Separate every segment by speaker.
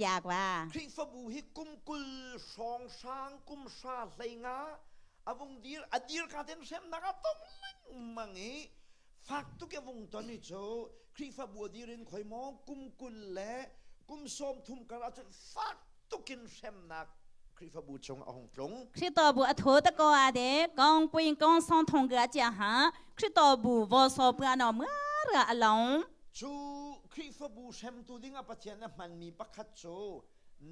Speaker 1: yak wa.
Speaker 2: Khrihfabu hi kum 20 hrawnghrang kum hra hlei nga a vung dir a dir ka ten hremnak a tong lengmang i fak tuk a vung ton i cu Khrihfabu a dir in khoi maw kum 20 le kum 30 kar ahcun fak tukin hremnak Khrihfabu chung a hung tlung.
Speaker 1: Khrihfabu a tho ta ko a de kong puin kong song thong ga chia ha Khrihfabu vo so pua no ma ra along.
Speaker 2: Cu Khrihfabu hremtu ding a Pathian a hmanmi pakhat cu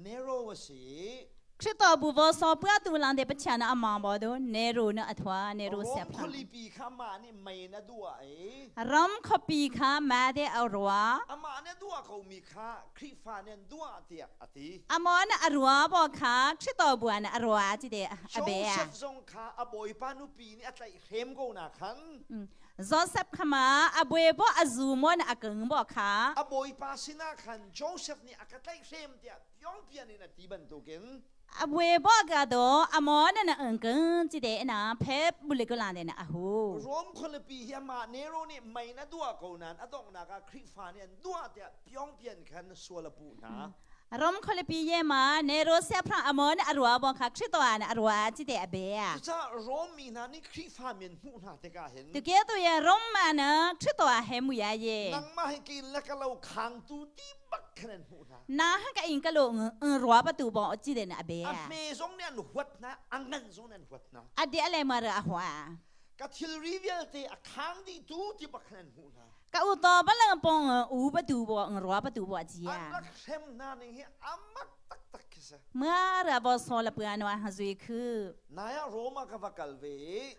Speaker 2: Nero a si.
Speaker 1: Khrihfabu vo so pua tu lang de Pathian a amang bo do Nero na athwa Nero
Speaker 2: Rom
Speaker 1: siap
Speaker 2: khualipi kha mah nih mei in a duah i
Speaker 1: Ram khuapi kha ma de a rua.
Speaker 2: Amah nih a duah komi kha Khrihfa nih an duah tiah a ti.
Speaker 1: Amon a rua bo kha Khrihfabu ah a rua ti de a be.
Speaker 2: Joseph zong kha a bawipa nupi nih a tlaihhrem ko na khan.
Speaker 1: Joseph kha ma a bue bo a zu mon a keng bo kha.
Speaker 2: A bawipa sinah khan Joseph nih a ka tlaihhrem tiah piongpian in a ti bantukin.
Speaker 1: A bue bo ga do amon na engkeng ti de na phep bule ko la de na ahu.
Speaker 2: Rom khualipi hi amah Nero nih mei na duah ko nain a donghnak ah Khrihfa nih an duah tiah piongpian khan sual a puh hna.
Speaker 1: Rom khualipi ye ma Nero siaphra amon a rua bo kha Khrito an a rua ti de a be.
Speaker 2: Cucaah Rom mi hna nih Khrihfa mi an hmuh hna tikah hin
Speaker 1: Tu ke tu ye Rom ma na Khrito a he mu ya ye.
Speaker 2: Nangmah hi kin le ka lo khangtu ti bak khan an hmuh hna.
Speaker 1: Na ha ka in ka lo ng rua pa tu bo chi de na a be.
Speaker 2: A hme zong nih an huat hna, a ngan zong nih an huat hna.
Speaker 1: A de le ma ra a hua.
Speaker 2: Ka thilri vialte a khang dih tu ti bak khan an hmuh hna.
Speaker 1: Ka u to balang pong u ba tu bo ng rua ba tu bo chi
Speaker 2: ya. An rak hrem hna ning hi amak taktak khi si.
Speaker 1: Ma ra bo so la pua no ha zui khu.
Speaker 2: Naya Roma ka va kal ve.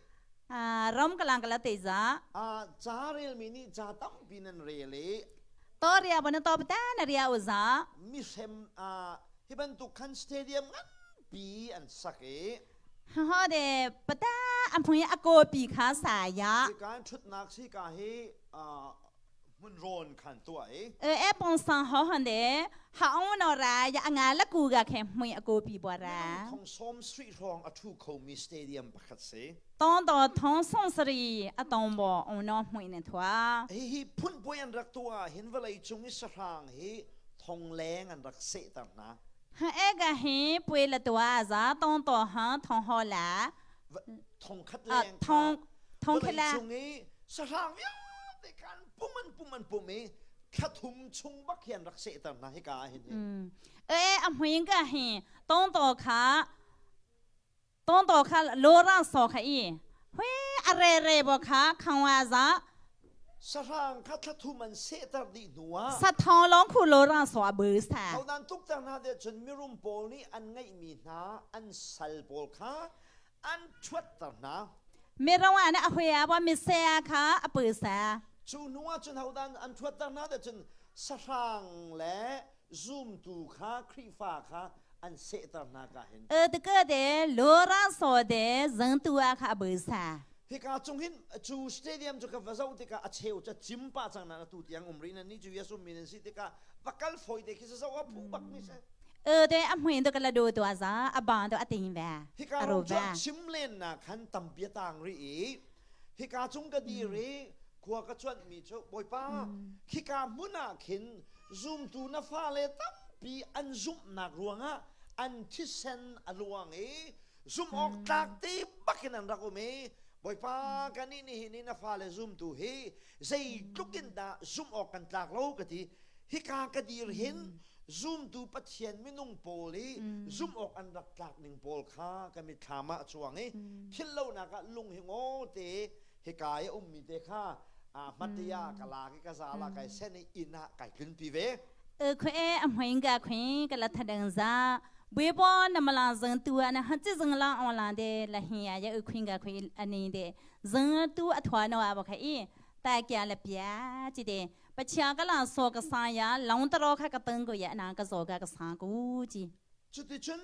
Speaker 1: Rom ka lang ka la te za.
Speaker 2: A ca rel mi nih ca tampi nan rel i
Speaker 1: To ria bo na to ta na ria u za.
Speaker 2: Mi hrem a hi bantuk khan stadium nganpi an sak i
Speaker 1: Ha de pata a hmui a ko pi kha sa ya.
Speaker 2: Hi kan thutnak si ka hi hmun rawn khan tuah i.
Speaker 1: E e pong sang ho hon de ha ong no ra ya nga la ku ga khe hmui a ko pi bo ra.
Speaker 2: Thong som street rong a thu kho mi stadium pakhat si.
Speaker 1: Tong to thong song sari a tong bo ong no hmui ne thua.
Speaker 2: Hi hi phun puai an rak tuah hin vawlei cung i sahrang hi thong leng an rak seh ter hna.
Speaker 1: 埃个很背了多啊，啥东多行通好啦。
Speaker 2: Thong khat leng
Speaker 1: 通通开啦。
Speaker 2: Cung i sahrang vialte khan pum an pum an pum i thlathum chung bak hian rak sehter hna hika hin.
Speaker 1: 诶，阿妹个很东多卡。 东多卡罗让说可以，会阿re re 不卡看完啥。
Speaker 2: Sahrang kha thlathum an sehter dih hnu ah
Speaker 1: 杀螳螂苦罗让说不杀。
Speaker 2: Hodan tuk cang hna de cun mirum pawl nih an ngeihmi hna an sal pawl kha an ṭhuatter hna.
Speaker 1: Mirong ah na a hui a wa mise a kha a pu sa.
Speaker 2: Cu hnu ah cun hodan an ṭhuatter hna de cun sahrang le zumtu kha Khrihfa kha an sehter hna ka hin.
Speaker 1: E te ke de lo ra so de zeng tu a kha bu sa.
Speaker 2: Hika chung hin cu stadium cu ka va zoh tikah a cheu ca cim pa cang na tu tiang um ri na ni cu yesu min an si tikah va kal foi te khi sa zoh a phu bak mi se.
Speaker 1: E te a hmuin to ka la do to za a ba to a ting ve.
Speaker 2: Hika rong cu chim len na khan tampi tang ri i hika chung ka dir i khua ka chuan mi cu bawipa khika hmun ah khin zumtu na fale tampi an zumhnak ruangah an thisen a luang i zumh awk tlak te bakin an rak um i Bawipa kan nih nihin i na fale zumtu hi zeitluk in dah zumh awk kan tlak lo ka ti hika ka dir hin zumtu Pathian minung pawl i zumh awk an rak tlak ning pawl kha ka mitthlam ah a cuang i philh lonak ah lung hi ngaw te hika i a ummi te kha hmatia ka lak i ka zal ah kai sen i inn ah kai tlunpi ve.
Speaker 1: Khwe a hmoin ka khwe ka la thadang za buibo na mala zang tu ana han chi zang la on la de la hi ya ya khwin ka khwe ani de zang tu a thwa no a ba kha i ta kya la pya chi de pachia ka la so ka sa ya long tro kha ka tang ko ya na ka zo ka ka sa ku chi
Speaker 2: Cuticun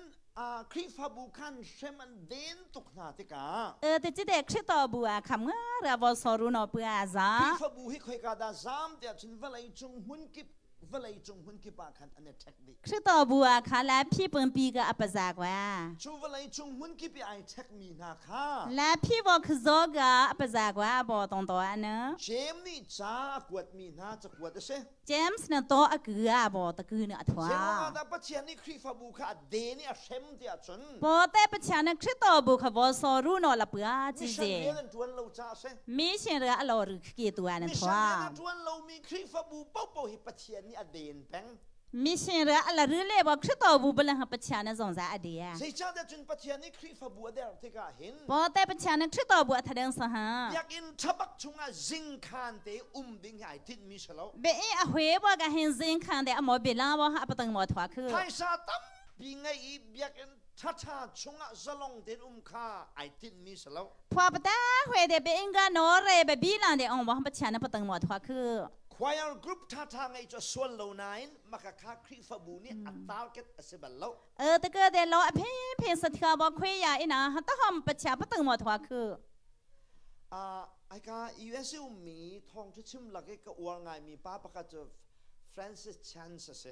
Speaker 2: Khrihfabu khan hrem an den tuk hna tikah
Speaker 1: Te ci de Khrihfabu ah kham nga ra vo so ru no pu a za.
Speaker 2: Khrihfabu hi khoika dah zam tiah cun vawlei cung hmun kip. Vawlei cung hmun kip ah khan an i ṭhek dih.
Speaker 1: Khrihfabu ah kha la phi pungpi ka apaza kwa.
Speaker 2: Cu vawlei cung hmun kip i ai ṭhekmi hna kha.
Speaker 1: La phi bo khazo ga apaza kwa bo tong to ana.
Speaker 2: Jeim nih ca a kuatmi hna cakuat a si.
Speaker 1: James na to a ku a bo ta ku na a thua.
Speaker 2: Zeiruangah dah Pathian nih Khrihfabu kha a den i a hrem tiah cun.
Speaker 1: Po te Pathian na Khrihfabu kha bo so ru no la pua chi
Speaker 2: Mission
Speaker 1: je.
Speaker 2: rian an ṭuan lo ca a si.
Speaker 1: Mission ra a lo ru ki tu an
Speaker 2: Mission
Speaker 1: thua.
Speaker 2: rian a ṭuan lomi Khrihfabu paohpaoh hi Pathian nih a den peng.
Speaker 1: Mission ra a la ru le bo Khrihfabu bala ha Pathian na zong za a de.
Speaker 2: Zeicahtiah cun Pathian nih Khrihfabu a der tikah hin
Speaker 1: Po te Pathian na Khrihfabu a thadeng sa ha.
Speaker 2: Biakinn ṭhabak chungah zingkhan te um ding hi ai tinhmi si lo.
Speaker 1: Be i a hwe bo ka hin zingkhan te amo bila bo ha patang mo thwa khu.
Speaker 2: Phaisa tampi ngei i biakinn ṭhaṭha chungah zalong tein um kha ai tinhmi si lo.
Speaker 1: Phua pata hwe de be inga no re be bi lang de ong bo Pathian na patang mo thwa khu.
Speaker 2: Choir group ṭhaṭha ngei cu a sual lo nain maka kha Khrihfabu nih a target a si bal lo.
Speaker 1: E te ke de lo a phe phe sa thia bo khwe ya ina ha ta hom pacha patang mo thwa khu.
Speaker 2: Ai ka USA ummi thawngṭha chim lak i ka uar ngaimi pa pakhat cu Francis Chan a si.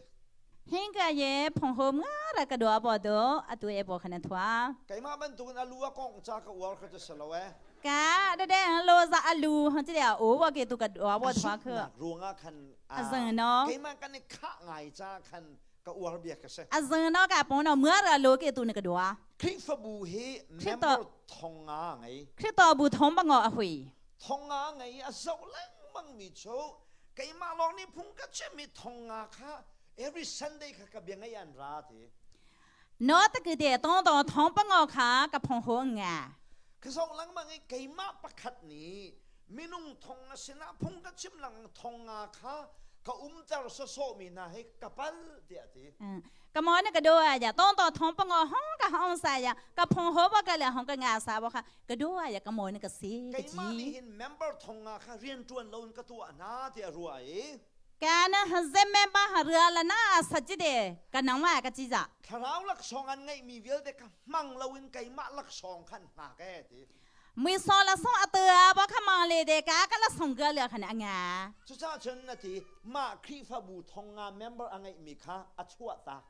Speaker 1: Hinka ye phonghom nga ra ka dua bo do atu e bo khana thwa.
Speaker 2: Keimah bantukin a lu a kong ca ka uar kha cu si lo eh.
Speaker 1: Ka de de lo za alu han chi de o bo ke tu ka dua bo thwa khu.
Speaker 2: Nak ruangah khan
Speaker 1: a zang no.
Speaker 2: Keimah kan i khah ngai ca khan ka uar bia ka si.
Speaker 1: A zang no ka pong no mưa ra lo ke tu ne ka dua.
Speaker 2: Khrihfabu hi member thong nga ngei.
Speaker 1: Khrihfabu thong ba ngo a hui.
Speaker 2: Thong nga ngei a zoh lengmang mi cu keimah lawng nih phung ka chim i thong nga kha every Sunday kha ka bia ngei an ra ti.
Speaker 1: No ta ku te tong tong thong pa ngo kha ka phong ho nga.
Speaker 2: Ka zoh lengmang i keimah pakhat nih minung thong a sinah phung ka chim lang thong nga kha ka umter sawsawh mi hna hi ka pal tiah ti.
Speaker 1: Ka mo na ka do a ya tong tong thong pa ngo hong ka hong sa ya ka phong ho ba ka le hong ka nga sa bo kha ka do a ya ka mo na ka si ka
Speaker 2: Keimah
Speaker 1: ji.
Speaker 2: nih hin member thong nga kha rian ṭuan loin ka tuah hna tiah ruah i
Speaker 1: Ka na ha zem member ha ria la na a sa ji de ka nang ma ka chi za.
Speaker 2: Thlarau laksawng an ngeihmi vialte kha hmang loin keimah laksawng khan hngak e ti.
Speaker 1: Mui so la song a tua ba kha ma le de ka ka la song ga le khan a nga.
Speaker 2: Cucaah cun na ti mah Khrihfabu thong nga member a ngeihmi kha a chuah tak.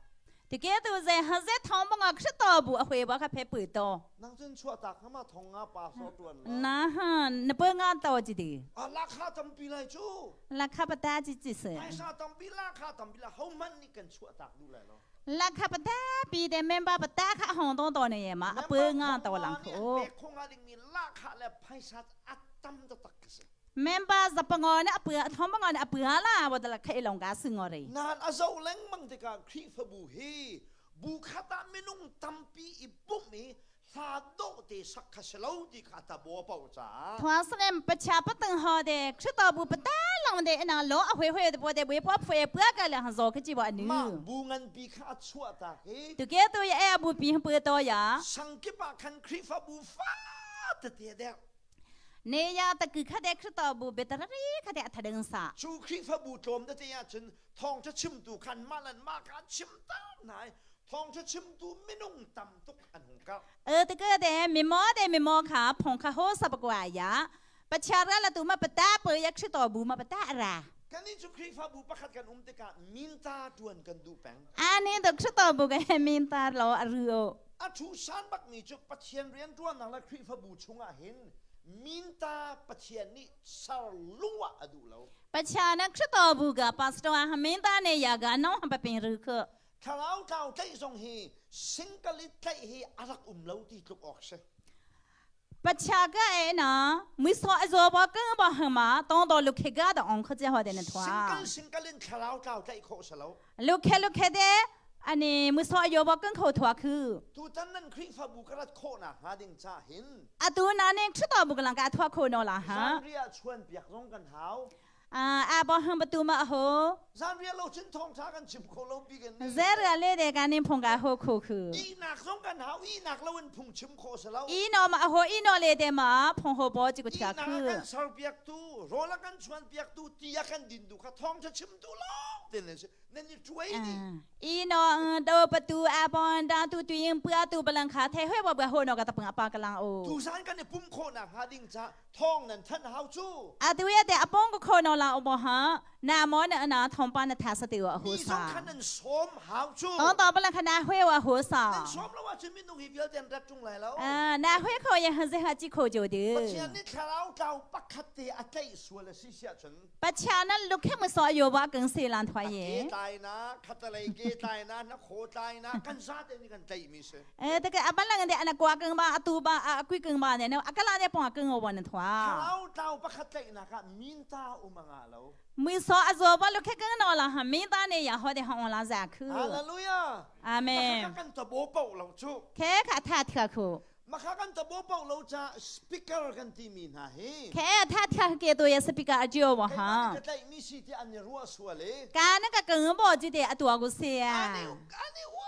Speaker 1: Ti ke tu ze ha ze thong ba nga khri to bu a hwe ba kha phe pu to.
Speaker 2: Nang cun chuah tak kha ma thong nga pa so tuan lo.
Speaker 1: Na ha na pe nga to ji di.
Speaker 2: A lakha tampi lai cu.
Speaker 1: Lakha pata ji ji se.
Speaker 2: Phaisa tampi lakha tampi la ho man nih kan chuah tak duh lai lo.
Speaker 1: Lakha pata pi de member pata kha hong tong to ne ye ma a pe nga to lang kho.
Speaker 2: Pek kho nga ding mi lakha le phaisa a tam taktak ka si.
Speaker 1: Member zapango na a pe thong bango na a pe la bo da la khai long ka singo re.
Speaker 2: Nan a zo lengmang tikah Khrihfabu hi bu khat ah minung tampi i pumh i hla dawh te sak kha si lo ti kha ta bo pau caah
Speaker 1: Thua srem pacha patang ho de Khrito bu pata lang de na lo a hwe hwe de bo de bu po phwe pua ka le han zo kha chi bo anu
Speaker 2: mah bu nganpi kha a chuah tak i
Speaker 1: tu ke tu ya e bu pi pu to ya
Speaker 2: sangkip ah khan Khrihfabu fa tete dek
Speaker 1: ne ya ta ku kha de Khrito bu betarari kha de athadeng sa
Speaker 2: cu Khrihfabu tlawm tete ahcun thawngṭha chimtu khan mah lan mah ka chim ta nai thawngṭha chimtu minung tam tuk an hung karh.
Speaker 1: E te ke de mi mo de mi mo kha phong kha ho sa kwa ya pachara la tu ma pata pe ya Khrito bu ma pata ra.
Speaker 2: Kan nih cu Khrihfabu pakhat kan um tikah minta ṭuan kan duh peng.
Speaker 1: Ani to Khrito bu ka minta lo a ru o.
Speaker 2: A thu san bakmi cu Pathian rianṭuannak le Khrihfabu chungah hin minta Pathian nih ser lung ah a duh lo.
Speaker 1: Pathian Khrito bu ga pastor ha minta ne ya ga no ha pa pin ru khu.
Speaker 2: Thlarau tlau tlaih zong hi single i tlaih hi a rak um lo ti tluk awk si.
Speaker 1: Pathian ga e na muiso a zo ba ka ba ha ma tong do lu khe ga da ong kho che ho de na thwa.
Speaker 2: Single single in thlarau tlau tlaih khawh si lo.
Speaker 1: Lu khe lu khe de ani muiso a yo ba kan kho thwa khu.
Speaker 2: Tutan nan Khrihfabu ka rat khawh nak hnga ding ca hin.
Speaker 1: Atu na ne Khrito bu ka lang ka thwa kho no la ha.
Speaker 2: Zanriah chuan piak zong kan hau.
Speaker 1: A bo hang batu ma ho.
Speaker 2: Zanriah lo cun thawngṭha kan chim kho lo bi kan ni.
Speaker 1: Zer le de kan in phung ka ho khu khu.
Speaker 2: Ihnak zong kan hau ihnak lo in phung chim khawh si lo.
Speaker 1: I no ma ho i no le de ma phung ho bo chi ku thia khu.
Speaker 2: Ihnak kan ser piak tu rawl a kan chuan piak tu ti a kan din tu kha thawngṭha chim tu lawng te nan si nan i ṭuai dih.
Speaker 1: I no do patu a bon da tu tu ing pua tu balang kha the hoi wa bua ho no ka tapang apa ka lang o.
Speaker 2: Tuzan kan i pum khawh nakhnga ding ca thawng nan thanh hau cu.
Speaker 1: Atu ya te apong ko kho no la o bo ha na mo na na thong pa na tha sa te wa ho
Speaker 2: Mi
Speaker 1: sa.
Speaker 2: zong khan nan sawm hau cu.
Speaker 1: Tong to balang kha na hwe wa ho sa.
Speaker 2: Nan sawm lo ahcun minung hi vialte an rat ṭung lai lo.
Speaker 1: Ah, na hwe kho ye han ze ha chi kho jo de.
Speaker 2: Pathian nih thlarau tlau pakhat te a tlaih sual a si si ahcun
Speaker 1: Pathian nan lukhe mu so yo wa kang se lan thwa ye.
Speaker 2: Ke tlai na, khatalei ke tlai na, na kho tlai na, kan zate nih kan tlaih mi si.
Speaker 1: Eh, te ke abalang de ana kwa kang ba atu ba a kui kang ba ne akala ne pong kang wa na thwa.
Speaker 2: Thlarau tlau pakhat tlaih nak ah min ta um anga lo.
Speaker 1: Mui so azo ba lukhe kang no la ha min ta ne ya ho de ha on la za khu.
Speaker 2: Hallelujah.
Speaker 1: Amen.
Speaker 2: Kan ta bo pau lo chu.
Speaker 1: Ke kha tha thia khu.
Speaker 2: Makha kan tabo pau lo ca speaker kan timi hna hi.
Speaker 1: Khe tha tha ke to ya speaker ajo wa ha.
Speaker 2: Ka tlai mi si ti an ni ruah sual e.
Speaker 1: Ka na ka kang bo ji te atua ku se ya.
Speaker 2: Ani ani wa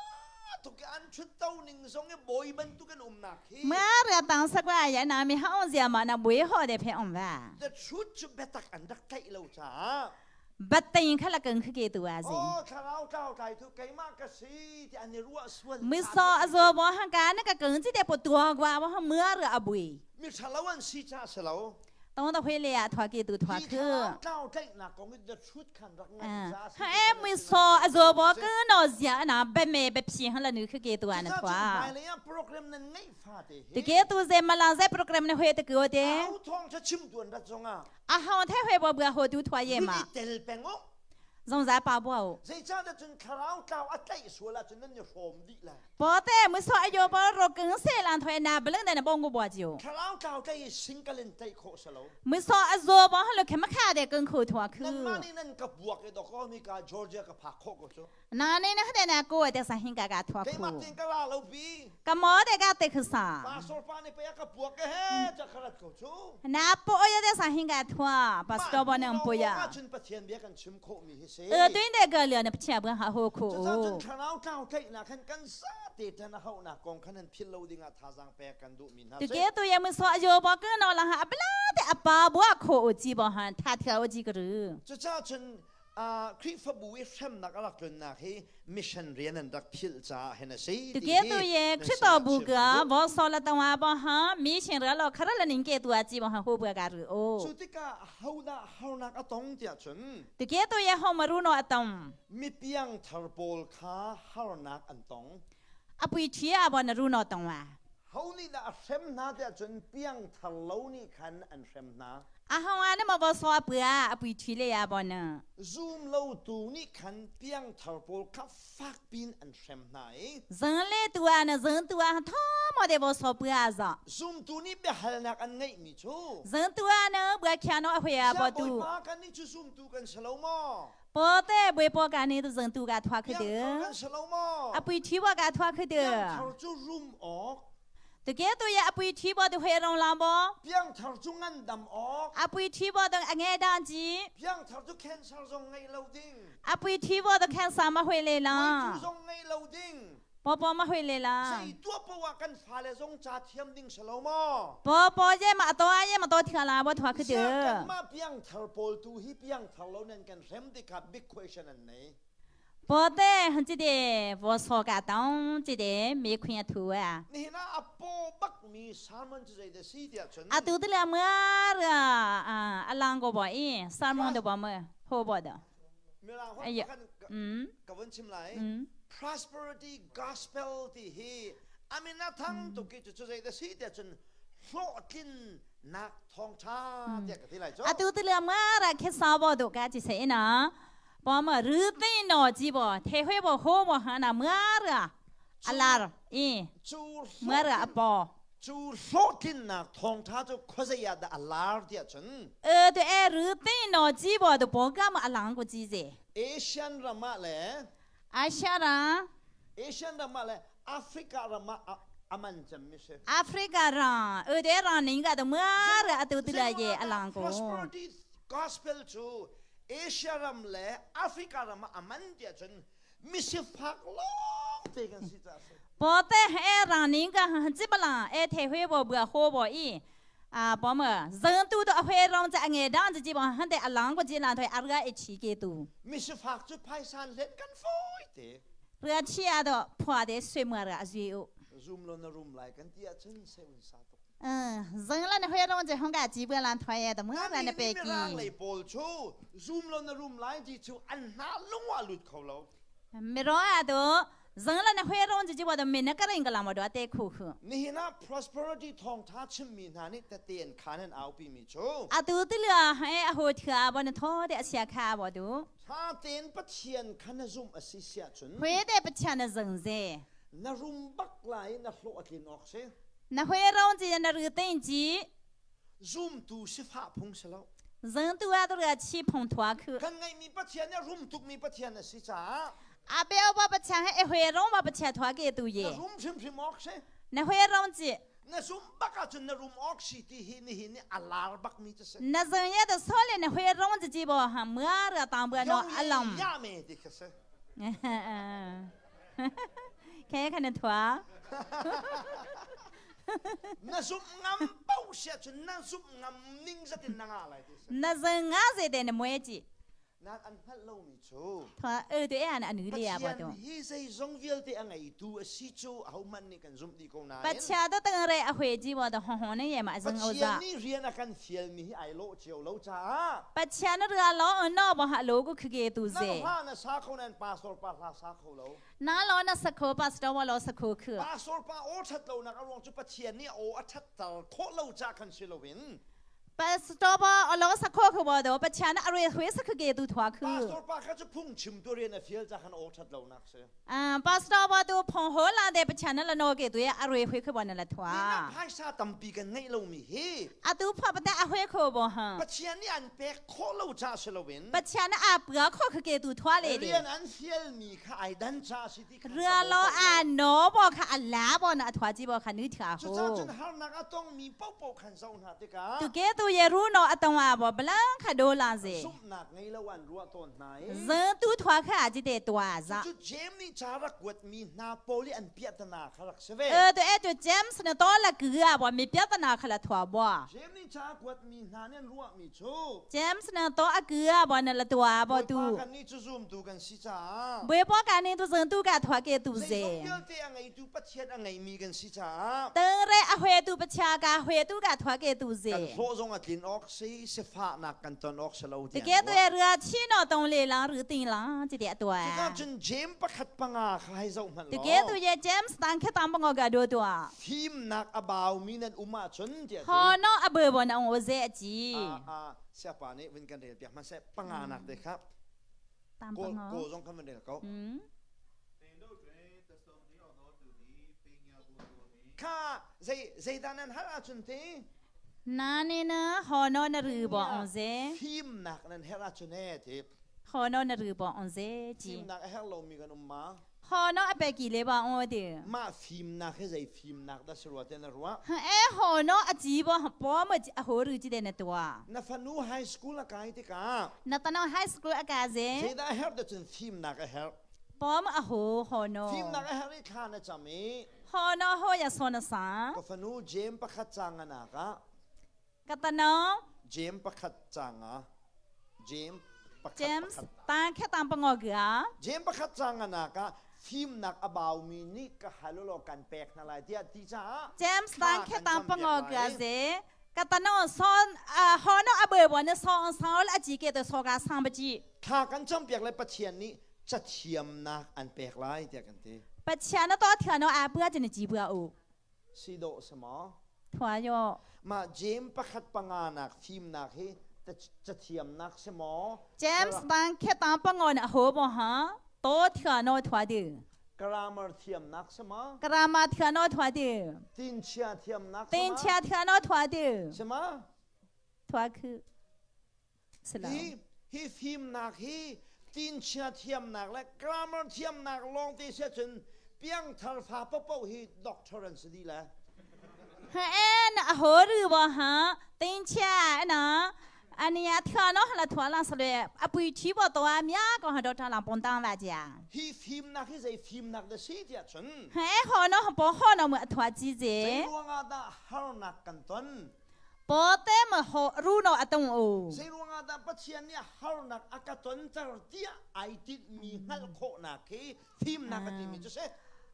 Speaker 2: to ke an chut to ning zong e boy ban tu kan um nak hi.
Speaker 1: Ma ra tang sak wa ya na mi ha on zia ma na bui ho de phe on wa.
Speaker 2: The truth chu betak an rak tlai lo ca.
Speaker 1: Battain kha la kang ke tu a zi.
Speaker 2: Oh thlarau tlau tlai tu keimah ka si ti an i ruah sual.
Speaker 1: Mi so azo bo hang ka na ka kang chi te po tua gwa bo ha mưa ra abui.
Speaker 2: Mi thalo an si cha se lo.
Speaker 1: Tong ta hui le a thwa ke tu thwa
Speaker 2: khu. Tlau tlai na kong the truth khan rak ngai za.
Speaker 1: Ha e mi so azo bo ka no zia na be me be phi han la nu khu ke tu a na thwa.
Speaker 2: Mai le ya program nan ngai fa te
Speaker 1: he. Te ke tu ze malang ze program na hui te ko te.
Speaker 2: Au thong cha chim tuan rat zonga.
Speaker 1: 阿好太会不不好都拖延嘛。
Speaker 2: tel peng o.
Speaker 1: 总在把不。
Speaker 2: Zeicahtiah cun thlarau tlau a tlaih sual ahcun nan i hrawm dih lai.
Speaker 1: 不对，没说哎呦，把若更塞兰推那不能的那帮我不就。
Speaker 2: Thlarau tlau tlaih i single in tlaih khawh si lo.
Speaker 1: 没说阿若帮哈了，看没看的更口拖去。
Speaker 2: Nanmah nih nan ka buak i dawkaw mi ka Georgia ka phak khawh ko cu.
Speaker 1: 那你那的那个的啥应该个拖
Speaker 2: Keimah
Speaker 1: 苦。
Speaker 2: tein ka ra lo pi.
Speaker 1: 个毛的个得去啥？
Speaker 2: Pastor pa nih pei a ka puak ke he ca ka rat ko cu.
Speaker 1: 那不要的啥应该拖，pastor 不能不呀。
Speaker 2: Cun Pathian bia kan chim khawhmi hi si.
Speaker 1: 呃，对那个了，那不切不好好苦。
Speaker 2: Cucaah cun thlarau tlau tlaihnak khan kan zate tan a hauhnak kong khan nan philh lo dingah thazaang pek kan duhmi hna
Speaker 1: 就
Speaker 2: si.
Speaker 1: 给对也没说，哟，把跟那了哈，不啦的阿爸不可记不哈，他跳几个人。
Speaker 2: Cucaah cun Khrihfabu i hremnak a rak tlunnak hi mission rian an rak philh caah hin a si.
Speaker 1: 就给对耶，去到不个，我说了等话不哈，迷信热了，可了人给对基本上好不个日哦。
Speaker 2: Cu tikah hodah harnak a tong tiah cun
Speaker 1: 就给对耶好么路诺阿东。
Speaker 2: mipiang thar pawl kha harnak an tong.
Speaker 1: 阿不去阿不那路诺东啊。
Speaker 2: Ho nih dah a hrem hna tiah cun piangthar lo nih khan an hrem hna.
Speaker 1: 阿好啊，那么无说不啊，阿不去了呀不呢。
Speaker 2: Zum lotu nih khan piangthar pawl kha fak pin an hrem hna i.
Speaker 1: 人类多啊，那人多啊，他妈的无说不啊子。
Speaker 2: Zumtu nih biahalnak an ngeihmi cu.
Speaker 1: 人多啊，那不看到会啊不多。
Speaker 2: Bawipa kan nih cu zumtu kan si lo maw?
Speaker 1: 不得不报干你都人多个拖去的。
Speaker 2: Piangthar kan si lo maw?
Speaker 1: 阿不去我个拖去的。
Speaker 2: Piangthar cu rum awk.
Speaker 1: တကယ်တော့ရအပွေချီပေါ်တခွေရုံလောင်ပေါ်
Speaker 2: Piangthar cu ngandam awk.
Speaker 1: အပွေချီပေါ်တော့အငဲတန်းကြီး
Speaker 2: Piangthar cu cancer zong ngei lo ding.
Speaker 1: အပွေချီပေါ်တော့ကန်ဆာမခွေလေလား
Speaker 2: Puitu zong ngei lo ding.
Speaker 1: ပေါ်ပေါ်မခွေလေလား
Speaker 2: Zei tua poah kan fale zong ca thiam ding si lo maw?
Speaker 1: ပေါ်ပေါ်ရဲ့မအတော်ရဲ့မတော်ထလာဘောထွာခတဲ့
Speaker 2: Siah kanmah piangthar pawl tu hi piangthar lo nan kan hrem tikah big question an nei.
Speaker 1: ပေါ်တဲ့ဟန်ကြည့်တဲ့ဘောဆောကတောင်းကြည့်တဲ့မေခွင်ထူอ่ะ
Speaker 2: Nihin ah a paw bakmi sermon cu zei dah si tiah cun
Speaker 1: အတူတလည်းမရအာအလံကိုပေါ်အင်းဆာမွန်တော့မဟိုဘောတော့
Speaker 2: Mirang holh
Speaker 1: အဲ့ရ
Speaker 2: kan
Speaker 1: อืม
Speaker 2: ka vun chim lai.
Speaker 1: อืม
Speaker 2: Prosperity gospel ti hi amin a thang tuk i cucu zei dah si tiah cun hlawhtlinnak thawngṭha tiah ka ti lai cu.
Speaker 1: အတူတလည်းမရခေစားဘောတော့ကကြည့်စေနော်ပေါ်မရူသိနော်ကြည့်ဘောထေခွေဘောဟိုဘောဟာနာမရအလာအင်း
Speaker 2: Cu
Speaker 1: မရအပေါ်
Speaker 2: cu hlawhtlinnak thawngṭha cu khuazei ah dah a lar tiah cun
Speaker 1: အဲတဲ့ရူသိနော်ကြည့်ဘောတော့ဘောကမအလောင်းကိုကြည့်စေ
Speaker 2: Asian ram ah le
Speaker 1: အာရှာရာ
Speaker 2: Asian ram ah le Africa ram ah a man cemmi si.
Speaker 1: အာဖရိကရန်အဲတဲ့ရန်နင်ကတော့မရအတူတလည်းရဲ့အလောင်းကို
Speaker 2: Prosperity gospel cu Asia ram le Africa ram ah a man tiah cun misifak lawng te kan si caah a si.
Speaker 1: ပေါ်တဲ့ဟဲရန်နင်ကဟန်ကြည့်ပလားအဲထေခွေဘောဘဟိုဘောအင်းအာပေါ်မဇန်တူတော့အခွေရောင်းကြငယ်တန်းကြည့်ပါဟန်တဲ့အလောင်းကိုကြည့်လာထွေအရကအချီကေတူ
Speaker 2: Misifak cu phaisa let kan fawi te.
Speaker 1: Ria chi a do phua de sui mua ra zui u.
Speaker 2: Zoom lo na rum lai kan ti ahcun se un sa tuk.
Speaker 1: Zeng la na hui rong je hong ga ji bua lan thoi ye da mua ra na pe ki.
Speaker 2: Mirang lei pawl cu zoom lo na rum lai ti cu an hna lungwa lut kho lo.
Speaker 1: Miro a do zeng la na hui rong je ji wa do me na ka ring ka la mo do te khu khu.
Speaker 2: Nihin ah prosperity thawngtha chimmi hna nih tete an khan an aupi mi cu.
Speaker 1: Atu ti lua he a ho thua bo na tho de asia kha bo du.
Speaker 2: Ṭha tein Pathian kha na zumh a si siah cun
Speaker 1: Hui te Pathian na zeng ze.
Speaker 2: Na rum bak lai na hlawh a tlin awk si.
Speaker 1: Na hui rong ci na ru tein ci.
Speaker 2: Zumtu sifah phung si lo.
Speaker 1: Zengtu ah tu chi phung thua khu.
Speaker 2: Kan ngeihmi Pathian nih rum tukmi Pathian a si caah
Speaker 1: A beu ba Pathian he hui rong ba Pathian thua ke tu ye.
Speaker 2: Na rum hrimhrim awk si.
Speaker 1: Na hui rong ci.
Speaker 2: Na zum bak ahcun na rum awk si ti hi nihin ni a lar bak mi cu si.
Speaker 1: Na zeng ye da sole na hui rong ji ji bo ha mua ra tang bua no alam.
Speaker 2: Ya me ti kha si.
Speaker 1: Khe kha na thua.
Speaker 2: Na zum ngam pau sia cun na zum ngam ning zatin na nga lai ti si.
Speaker 1: Na zeng nga ze de na mue ji.
Speaker 2: Nan an hngalh lomi cu
Speaker 1: Pathian
Speaker 2: hi zeizong vialte a ngeitu a si cu ahohmanh nih kan zumh dih ko nain Pathian nih rian a kan fialmi hi ai lawh cio lo caah Nang hla na sa kho nain pastor pa hla sa kho lo. Pastor pa aw ṭhat lonak a ruang cu Pathian nih aw a ṭhatter khawh lo caah khan si loin
Speaker 1: Pastor ba alo sakho khu bo do Pathian a re hui sakhu ge tu thwa khu.
Speaker 2: Pastor pa kha cu phungchim tu rian a fial ca khan aw that lo nak si.
Speaker 1: Pastor ba tu phong ho la de Pathian la no ge tu ya a re hui khu bo na la thwa.
Speaker 2: Ni phaisa tampi kan ngeih lo mi hi.
Speaker 1: Atu pha pa a hui khu bo ha.
Speaker 2: Pathian nih an pek khawh lo ca si lo in.
Speaker 1: Pathian a pua kho khu ge tu thwa le de.
Speaker 2: Rian an fial mi kha ai dan ca si ti
Speaker 1: Rua lo a no bo kha a la bo na thwa ji bo kha nu tha ho.
Speaker 2: Cucun harnak a tongmi paohpaoh khan zoh hna tikah
Speaker 1: Tu ke tu ye ru no a tong a bo blang kha do la ze.
Speaker 2: Zumhnak ngei lo an ruah tawn hna i.
Speaker 1: Zeng tu thwa kha a ji te tua za.
Speaker 2: Cu James nih ca rak kuatmi hna pawl i an piahtana kha rak si ve.
Speaker 1: E tu e tu James na to la ku a bo mi piahtana kha la thwa bo.
Speaker 2: James nih ca kuatmi hna nih an ruahmi cu
Speaker 1: James na to a ku a bo na la tua bo tu.
Speaker 2: Bawipa kan nih cu zumtu kan si caah
Speaker 1: Bawipa ka nih tu zeng tu ka thua ke tu ze.
Speaker 2: Zeizong vialte a ngeitu Pathian a ngeimi kan si caah
Speaker 1: Tengre a hwe tu Pathian ka hwe tu ka thua ke tu ze.
Speaker 2: Kan hlawh zong a tlin awk si sifahnak kan ton awk si lo
Speaker 1: tiah. Ke tu e rua chi no tong le lang ru ting lang chi dia tua.
Speaker 2: Cuka cun James pakhat panga kha hei zoh hmanh
Speaker 1: law. Ke tu ye James tang khe tang bango ga do tua.
Speaker 2: Fimnak a baumi nan um ahcun tiah ti.
Speaker 1: Ho no a bơ bon ang o ze chi.
Speaker 2: A siapa nih vun kan rel piak hmanh panga nak te kha.
Speaker 1: Tam
Speaker 2: panga. Ko zong khan van rel ko. Kha zei zeidah nan har ahcun te?
Speaker 1: Na ne na ho no na ru bo on ze.
Speaker 2: Fimnak nan herh ahcun e ti.
Speaker 1: Ho no na ru bo on ze chi.
Speaker 2: Fimnak a herh lomi kan um ma?
Speaker 1: Ho no a pe ki le ba o de.
Speaker 2: Mah fimnak hi zei fimnak dah si rua te na ruah?
Speaker 1: E ho no a chi bo po ma a ho ru chi de na tua.
Speaker 2: Na fanu high school a kai tikah.
Speaker 1: Na tano high school a ka ze.
Speaker 2: Zeidah a herh dah cun fimnak a herh.
Speaker 1: Pom a ho ho no.
Speaker 2: Fimnak a herh i thla na cam i.
Speaker 1: Ho no ho ya so na sa.
Speaker 2: Ka fanu James pakhat cang anak ah.
Speaker 1: Ka tano.
Speaker 2: James pakhat cang ah. James pakhat
Speaker 1: James ta khe tam pango ga.
Speaker 2: James pakhat cang anak ah fimnak a baumi nih ka hal law kan pek hna lai tiah ti caah
Speaker 1: James ta khe tam pango ga ze ka tano son ho no a be bo na song saul a chi ke to so ga sang ba chi
Speaker 2: thla kan campiak le Pathian nih cathiamnak an pek lai tiah kan ti.
Speaker 1: Pathian na to thian no a bua chin ji bua u.
Speaker 2: Si dawh si maw?
Speaker 1: Thua yo.
Speaker 2: Mah James pakhat panga nak fimnak hi cathiamnak si maw?
Speaker 1: James bang khetang pangon a ho bo ha to thia no thua di.
Speaker 2: Grammar thiamnak si maw?
Speaker 1: Grammar thia no thua di.
Speaker 2: Tinchia thiamnak
Speaker 1: si ma? Tinchia thia no thua di.
Speaker 2: Si ma?
Speaker 1: Thua khu.
Speaker 2: Hi, hi fimnak hi tinchia thiamnak le grammar thiamnak lawng te sia cun piangthar fa paohpaoh hi doctor an si dih le.
Speaker 1: Ha en a ho ru bo ha tinchia na ania thia no la thua la sale a pui thi bo to a mya ko ha doctor lang pon tang la jia.
Speaker 2: Hi fimnak hi zei fimnak da si tiah cun.
Speaker 1: He ho no po ho no mu thua chi je.
Speaker 2: Zei ruangah dah harnak kan ton?
Speaker 1: Pote ma ho runo atong o.
Speaker 2: Zei ruangah dah Pathian nih harnak a ka tonter tiah ai tinhmi hngalh khawhnak hi fimnak a timi cu si.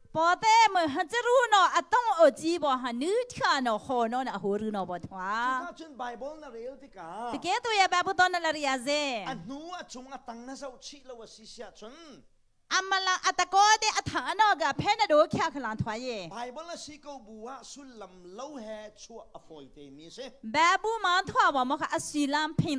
Speaker 1: Pote ma ha runo atong o ji bo ha nu thia no ho no na ho runo bo thwa.
Speaker 2: Cuka cun Bible na rel tikah.
Speaker 1: Tike tu ya Bible ton na la ria ze.
Speaker 2: A hnu a chung a tang na zoh chih lo a si siah cun.
Speaker 1: Amala atako te atha no ga phe na do khya khlang thwa ye.
Speaker 2: Bible a si ko bu ah sullam lo he chuah a fawi te mi si.
Speaker 1: Babu ma thwa wa mo kha asilam phin.